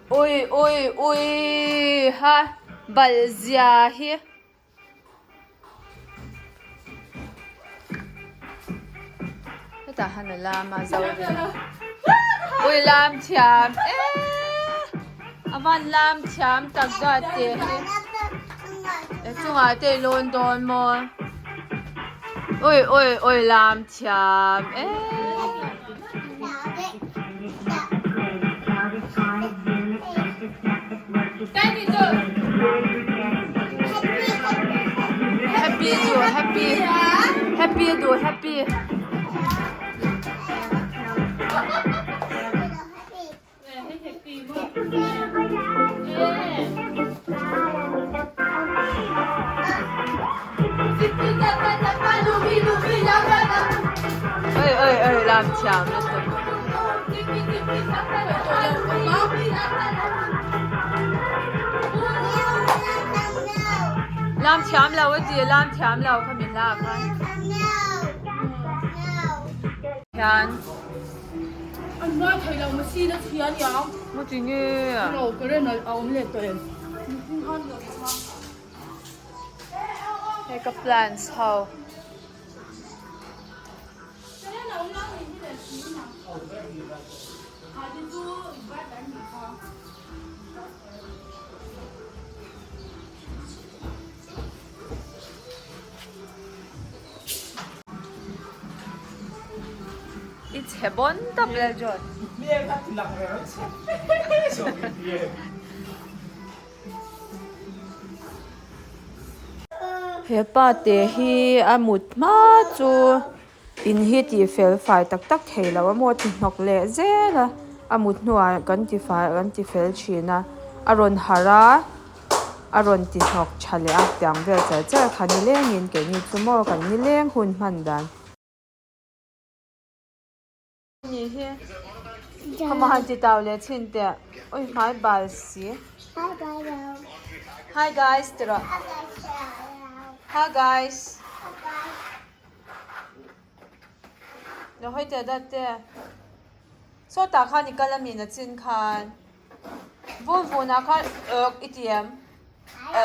Ui ui ui ha bal zia hi. Hetah han a lam a zo ui lam thiam e a van lam thiam tak zat te hi e chungah te i lawn dawn maw ui ui ui lam thiam e. Happy duh happy happy duh happy. Oi oi oi lam thiam lutuk. Lam thiam lo a ti lam thiam lo kha min la khan. Hian. An ngai thei lo machine a chhia aniang. Maw ti nge? Lo current a awm leh tawh em? Hei ka plants ho. I chhe bawn tawp lel John. He pa te hi a mut hma chu in hi tih fel fai tak tak thei lo a maw ti hnawk leh zel a a mut hnuah kan ti fai kan ti fel thin a a rawn harh a a rawn ti hnawk tha leh a tiang vel char char kha nilengin keini chu maw kan nileng hun hman dan. Ni hi khawmaw han ti tau leh chhin teh ui hmai bal si hi guys ti rawh hi guys lo hawi teh dat te sawtah khan i kal a mi na chin khan vun vunah khan ek i ti em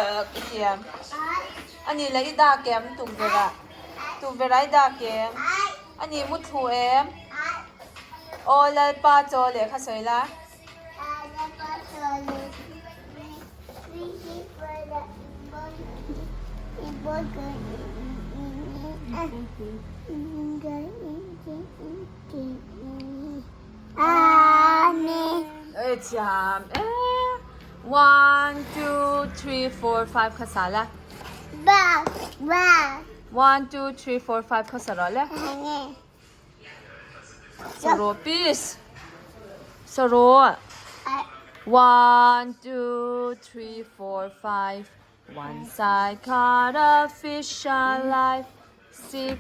ek i ti em a nih leh i dak em tukverh ah tukverh ah i dak em a nih mu thlu em aw lalpa chaw leh kha sawi la. Ê thiam e one two three four five kha sa la one two three four five kha sa rawh le sa rawh please sa rawh one two three four five once I caught a fish alive Six,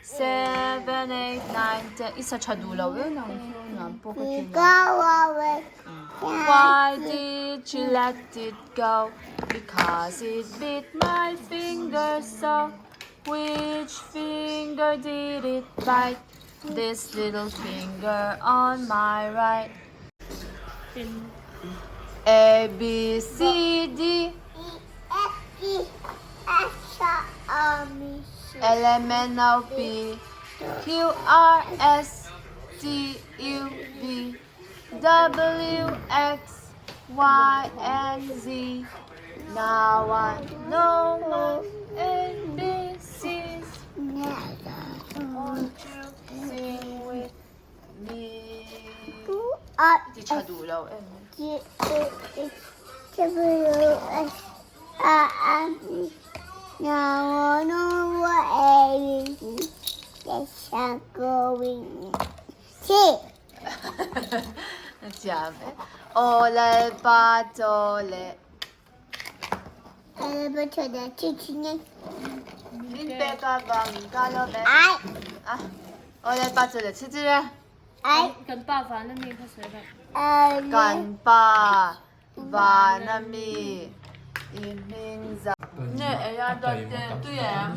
seven, eight, nine, ten I sa tha duh lo e nang chu nuam pawh ka ti lo. Why did you let it go? Because it bit my finger so Which finger did it bite? This little finger on my right A B C D E F G H I L M N O P Q R S T U V W X Y and Z Now I know my A B C's Won't you sing with me Ti tha duh lo em Thiam e. Aw Lalpa chaw leh. Min pek a vangin ka lawm e. Aw Lalpa chaw leh chhi chhi e. Kan pa van a mi kha sawi rawh. Kan pa van a mi i hming zah. Nge ei a dawt te tui em?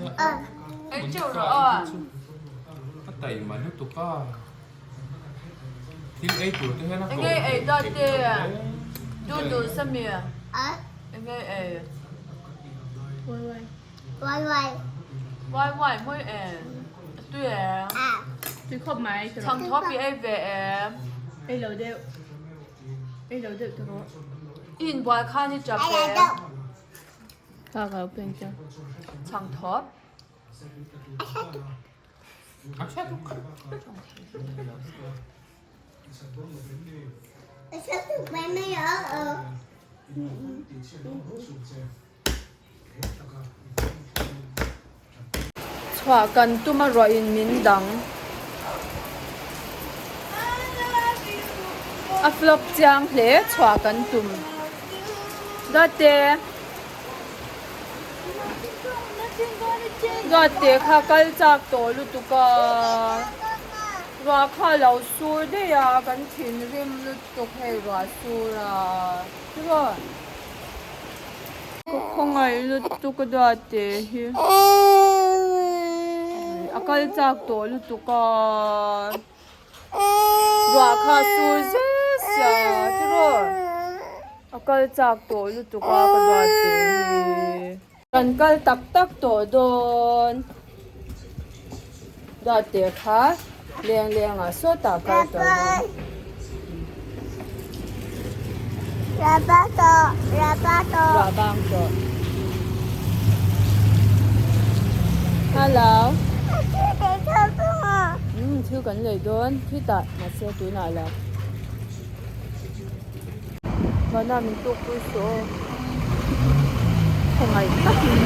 Ei teuh rawh aw. A taima lutuk a. Thil ei tur te hian a koh. Enge ei dawt te? Noodles a mi? Enge ei? Wai wai mawi em? A tui em? Tui khawp mai tiraw. Chhang thawp i ei ve em? Ei lo deuh. Ei lo deuh tiraw. I inbual khan i tap em? Ka ka lo peng chiang. Chhang thawp. Chhuah kan tum a ruah in min dang. A flop chiang hle chhuah kan tum. Date. Date kha kal chak tawh lutuk a. Ruah kha lo sur daih a kan thinrim lutuk hei ruah sur a. Chuan. Ka khawngaih lutuk a duat e hi. A kal chak tawh lutuk a. Ruah kha sur zel sia tiraw. A kal chak tawh lutuk a ka duat e hi. Kan kal tak tak tawh dawn. Duat e kha leng leng ah sawtah kal tawh dawn. Ruah bang tawh. Hello. Umm thil kan lei dawn khitah mahse tunah lo. Vana min tuk pui suh aw. Khawngaih takin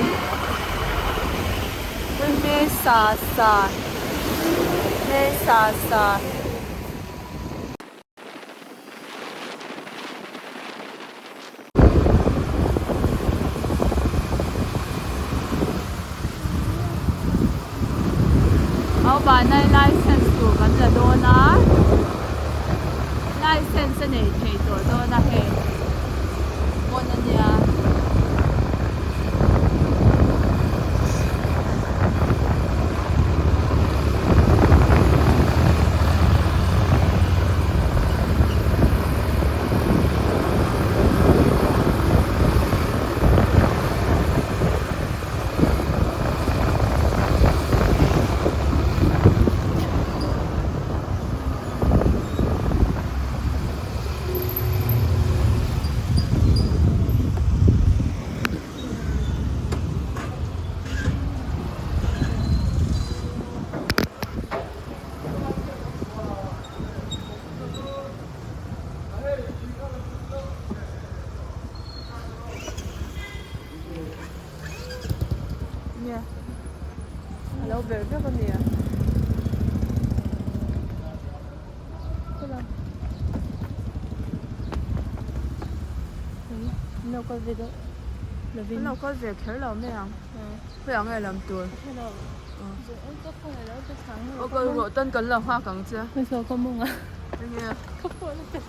hme sa sa hme sa sa. Au vanai license tur kan la dawn a license a nei thei tawh dawn a hei pawn a nia. Nia a lo ber vek a nia. An lo kal ve deuh lovin. An lo kal ve kher lo mai ang. Khawiah nge lam tur? Aw kal rawh tan kan lo nghak ang che. Hmeichhe ka mawng a. Enge? Ka phone a ta.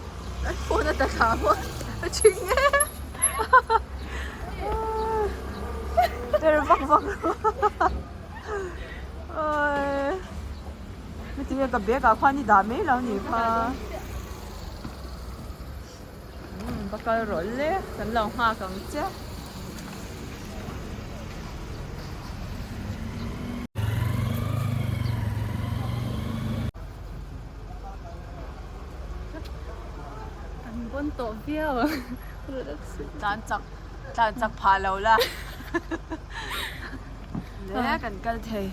A phone a ta thla maw? A thing e. Per vak vak oi. Heti ka bag ah khuan i dah mai lo ni kha. Umm va kal rawh le kan lo nghak ang che. An bawn tawh viau ang. Tlan chak tlan chak phah lo la. Le kan kal thei.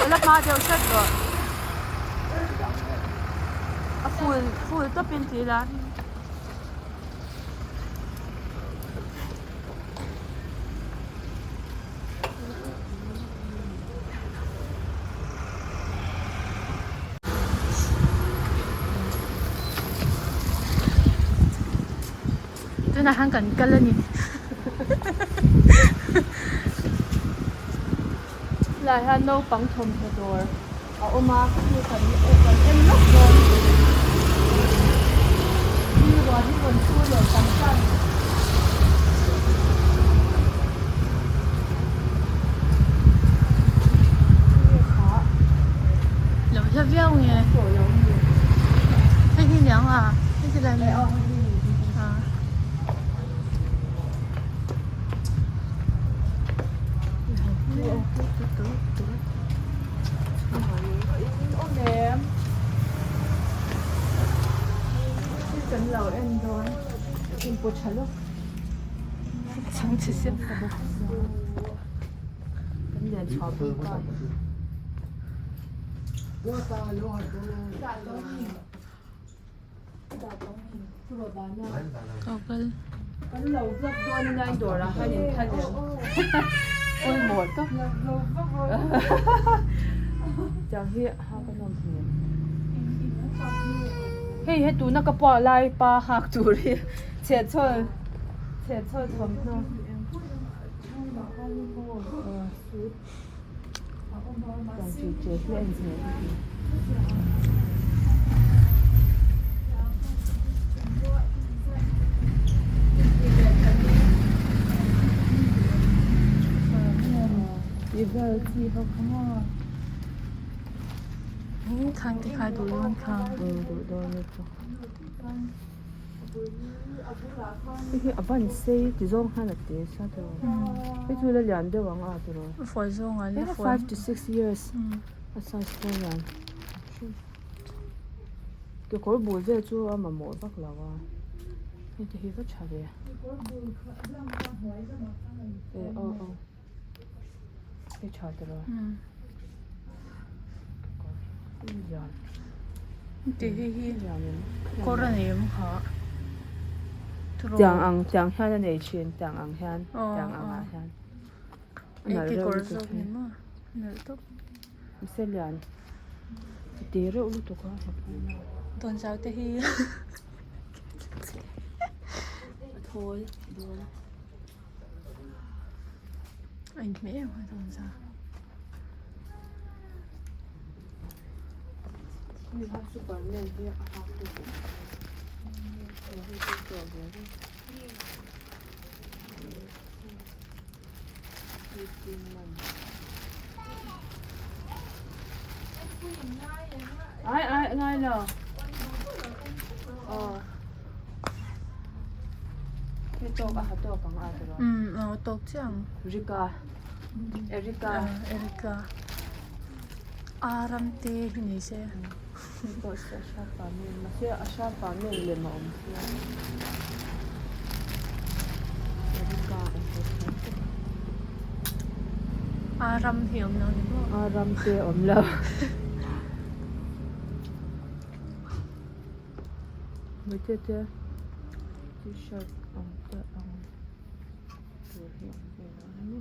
La hma deuh hret rawh. A full full tawpin ti ila. Tunah khan kan kal a ni. Helai hian naupang thawmhnaw dawr a awm a khi kan kan en lawk dawn. Khi ruah hi rawn sur leh tam tan. viau nge hei hi niang a hei ti lai mai a. Hei he tuna ka pawh lai pa hak tur hi chhehchhawl chhehchhawl thawmhnaw. Hei hi a ban sei ti zawng hian a te sa tawh hei chu la lian deuh ang a tiraw hei hi five to six years a size pawh a lian kekawr bul vel chu a mamawh vak lo a hei te hi va tha ve eh aw aw hei tha tiraw Tiang ang tiang hian a nei thin tiang ang hian tiang ang ah hian a nalh reuh lutuk hi se lian a te reuh lutuk a a thawl dawn. A inhmeh em a tawnzau. Ai ai ngai lo. Aw. Hei tawk a ha tawk ang a tiraw? Umm aw tawk chiah ang. Rika Erika Erika a ram te hi ni se. Hei pawh a hriat pah men mahse a hriat pah men lem a awm sia. Erika ang tawk tawk tawk. A ram hi awm lo ni maw? A ram te awm lo. Hmeichhia te t-shirt ang te ang tur hi awm ve lo a ni.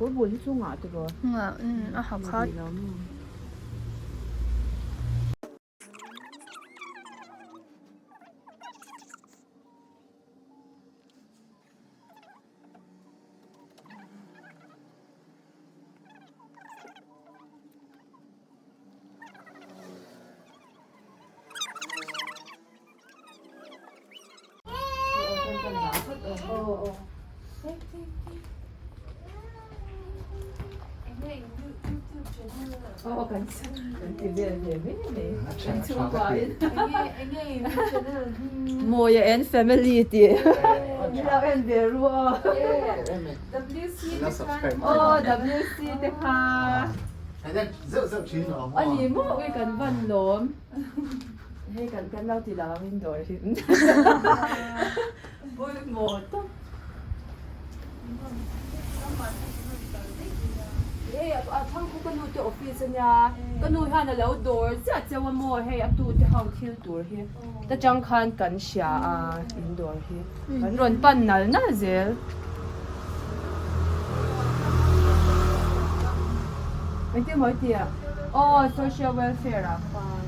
Kawr bul hi chu ngah tiraw? Ngah a ha khat. Mawia and family tih min lo en ve ru aw aw WC te kha a ni maw ui kan van lawm hei kan kan lo ti lo ang in dawr hi pawimawh tak. Hei a thlang khu ka nu te office ania ka nu hian a lo dawr chiah cheu a maw hei a tu te ho thil tur hi ta tang khan kan hria a in dawr hi kan rawn pan nal nal zel. Engtin maw i tih a? Aw social welfare ah khan.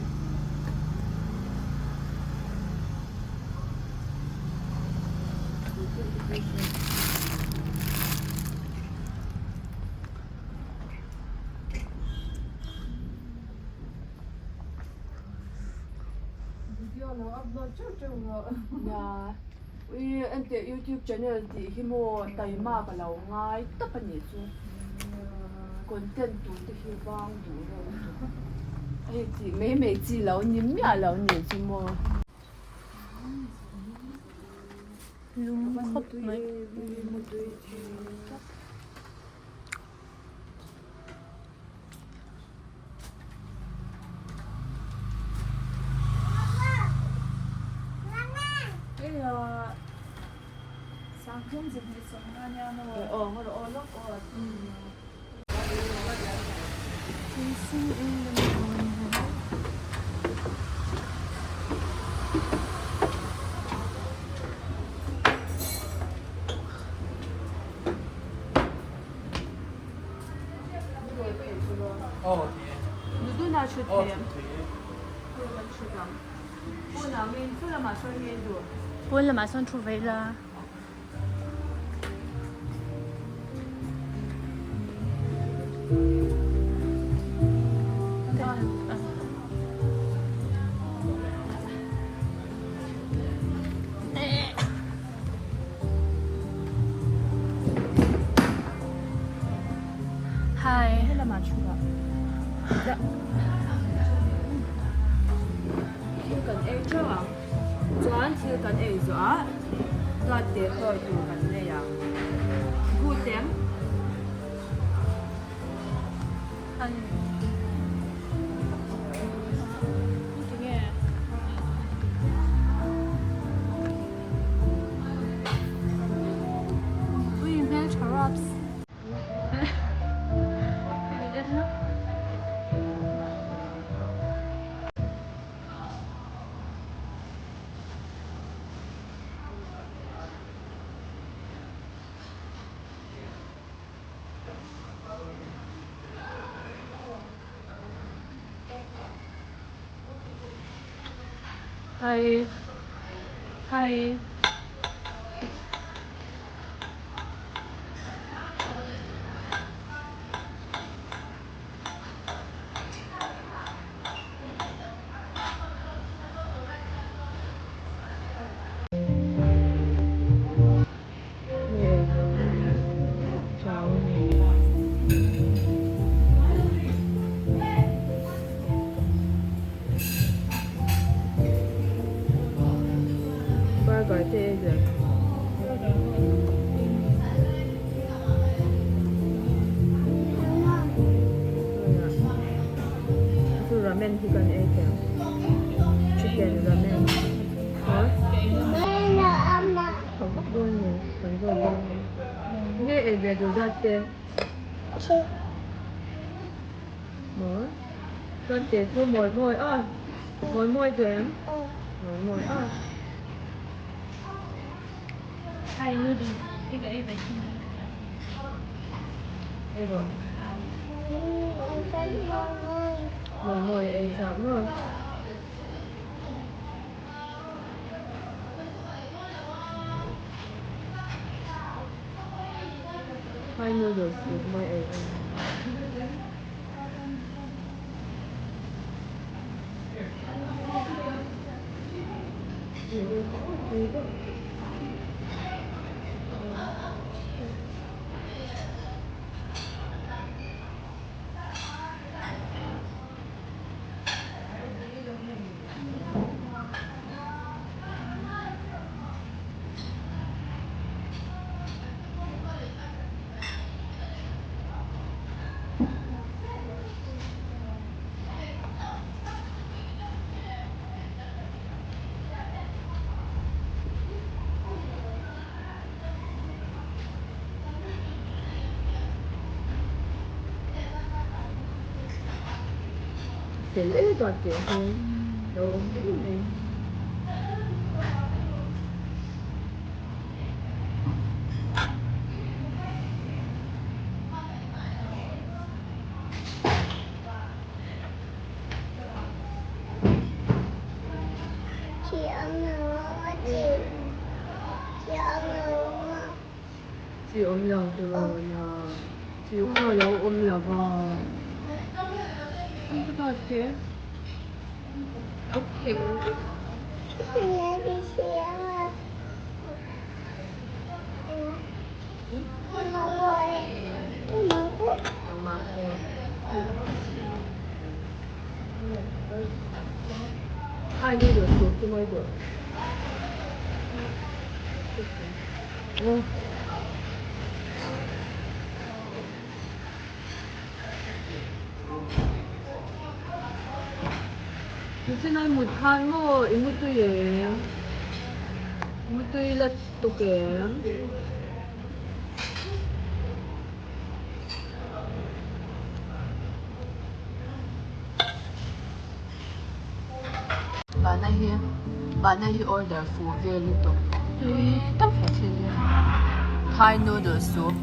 Video lo upload teuh teuh rawh. Nia. Ui enteh youtube channel tih hi maw taima ka lo ngai tak a nih chu content tur te hi vang duh reuh lutuk hei tih mai mai chi lo ni miah lo nih chu maw. Lung khawp mai. Pawn lamah sawn thu ve ila. Hi. Thil kan ei teuh ang. Chuan thil kan ei zawh ah duat teh tawi tur kan nei ang. Good em? Ui hmeltha raps. Hi. Hi. Burger te ei zel. Chu ramen hi kan ei thei ang. Chicken ramen. Tha vak dawn ni kan zawt dawn ni. Nge ei ve duh zat te. Maw? Chuan te chu mawi mawi a. Mawi mawi duh em? Mawi mawi a. Hi noodles hi ka ei ve thin. Ei rawh. Mawi mawi ei chak maw? Thai noodles uk mai ei a ni. Fel e dawt teh hi lo awm reng mai. Chi awm lo tiraw nia chi kha lo awm lo va Thai noodle soup chu ngawi duh. Nichinai mut khan maw i mutui em? Mutui la tuk em? Vana hi Vana hi order fuh vel lutuk tui tak he thil hi Thai noodle soup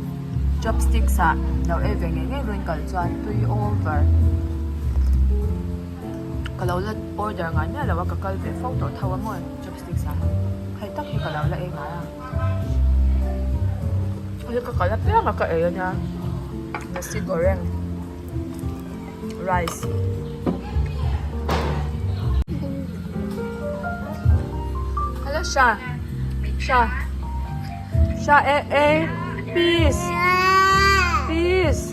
chopsticks ah lo ei ve ngei ngei ruin kal chuan tui over ka lo la order ngai miah lo a ka kal ve fo tawh tho a maw chopsticks ah hei tak hi ka lo la ei ngai a hei ka kal apiang a ka ei ania nasi goreng. Rice. Hello Sha. Sha. Sha eh eh. Peace. Peace.